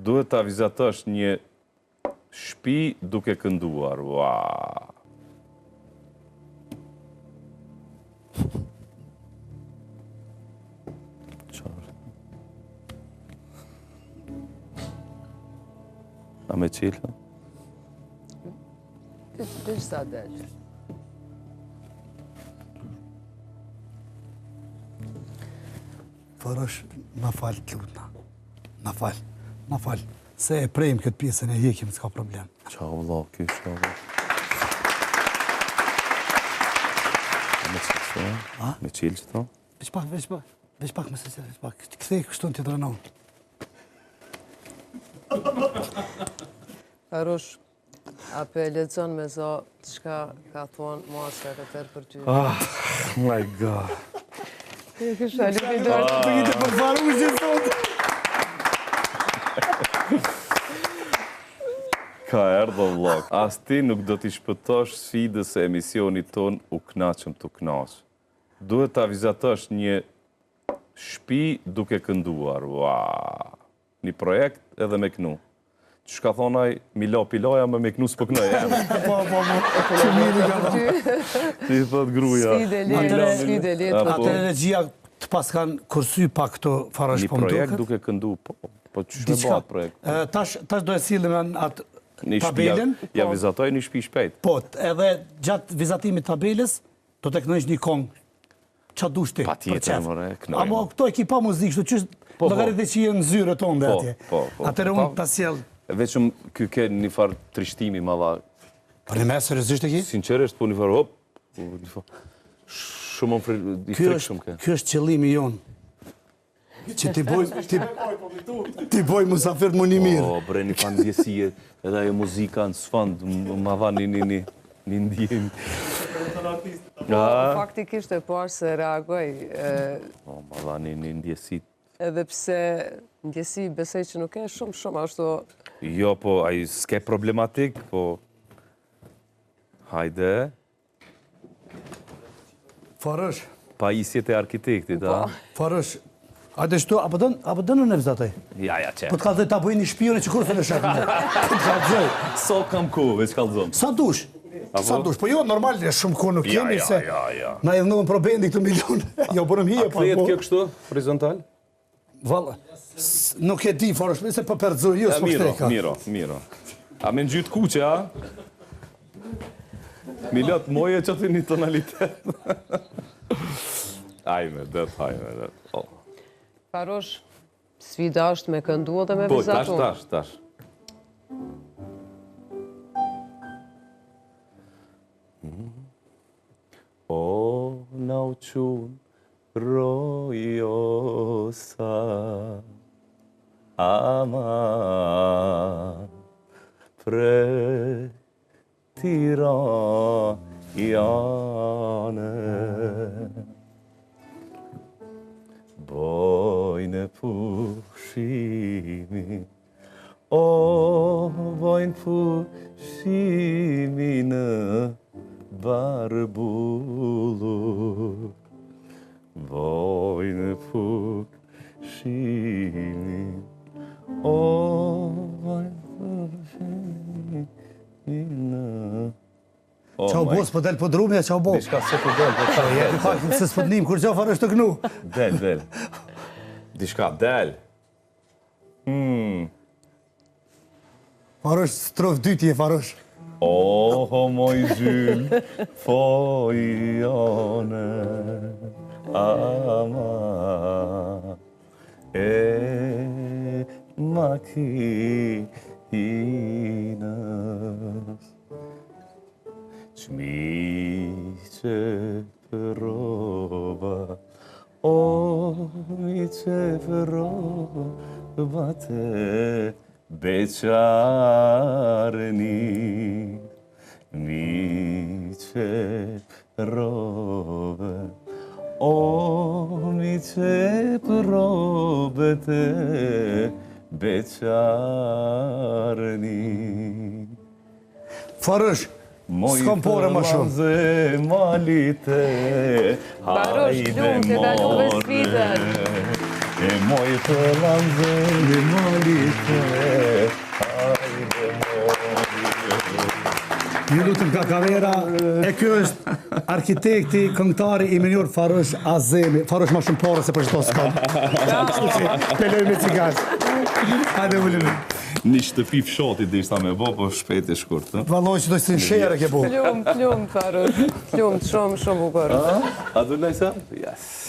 Duhet ta vizatosh një shpi duke kënduar. Ua. Qartë. A me qilë? Veç sa del. Farosh, na fal të lutna. Na fal, na fal. Se e prejmë këtë pjesën e hekim, s'ka problem. Qa o vlla, ky, qa o vlla. Me qilë që to? Me qilë që to? Veç pak, veç pak, veç pak, mëse se, veç pak. Kthej kështu në tjetrën anë. Farosh, A pe lexon me zo çka ka thonë maska këtë herë për ty? Ah, my God. Jo, kisha lupi dorë. Të kitë për Farushin sot. Ka erdhë vlla. As ti nuk do t'i shpëtosh sfidës së emisionit tonë u knaqëm tu knaq. Duhet ta vizatosh një shpi duke kënduar. Ua. Një projekt edhe me knu. Qysh ka thonë ai, mi la pilaja, me me knu s'po knoj. Po, po, po. Që mirë ka thonë. Ti i thot gruja. Sfidë e lehtë, sfidë e lehtë. Po. Atëherë regjia të paskan kursy pak këto Farosh po më duket. Një projekt duke këndu, po, po qysh me ba projekt. Tash, tash do e sillim atë tabelën. Ja vizatoj një shpi shpejt. Po, edhe gjatë vizatimit tabelës, do të knojsh një kongë Ça dush ti? Patjetër, more, knojmë. Amo këto e ki pa muzikë, kështu që po, po. llogaritë që je në zyrë tonde po, atje. Po, po. Atëherë unë ta sjell. Veçëm ky ke një farë trishtimi ma dha. Po në mes seriozisht e ki? Sinqerisht po një farë hop, po një farë shumë më i frikshëm ke. Ky është qëllimi jonë. Që t'i boj, t'i, t'i boj musafir më një mirë. Po, bre, një farë ndjesie, edhe ajo muzika në sfond, ma dha një, një, një, një ndjenjë. Po, faktikisht e parë se reagoj. Po, ma dha një, një ndjesi. Edhe pse ndjesi besoj që nuk e shumë, shumë ashtu. Jo, po, ai s'ke problematik, po, hajde. Farosh. Pajisjet e arkitektit, a? Po. Farosh. Hajde shtu, apo dën, apo dën unë e vizatoj? Ja, ja, qe. Po të kallzoj ta bëj një shpi unë që kurrë s'e sheh. Po të kallzoj. Sa kam kohë, veç kallzom. Sa dush? Sa dush? Po jo, normal, shumë kohë nuk kemi se. Ja, ja, ja. Na idhnuan pro bendi këtu milion. Jo, bënëm hije, po. A kthehet po. kjo kështu, horizontal? Valla, nuk e di, Farosh, se po përzoj, jo, s'po Miro, miro, miro. A me ngjyrë t'kuqe, a? Milot, moje që të një tonalitet. Ajme, det, ajme, det. Oh. Farosh, sfida është me këndu dhe me po, vizatu. Po, tash, tash, tash. O, na u çun, Rojosa Ama Pre Tira Jane Bojnë pushimi O bojnë pushimi në Barbullu Bojnë pushimi O bojnë pushimi në Oh Qa u bo, s'po del po drumi, qa u bo? Diçka s'po del, po qa del. Pak, se s'po t'nim, kurgjo Farosh tu knu. Del, del. Diçka, del. Hmm. Farosh, strofë dytë je Farosh. Oho, moj gjyl, fojone, ama, e makinës. Ç'mi qep rroba, o mi qep rroba te beqarni. Mi qep rroba, o mi qep rroba te beqarni. Farosh, s'kam pare ma shumë. Farosh, lum, ke kalu sfidën. E moj të lanzeli malice, hajde moj. Ju lutem kakavera, e kjo është arkitekti, këngëtari i mirënjohur Farosh Azemi. Farosh ma shumë pare se për çdo s'kam. Peloj me cigar. Hajde ulemi. Një shtëpi fshati deshta me bo, po shpejt e shkurt, ë? Valloj që do të në sherë ke bo. Plum, plum, Farosh. Plum, shumë, shumë bukur. A do lajsa? Yes.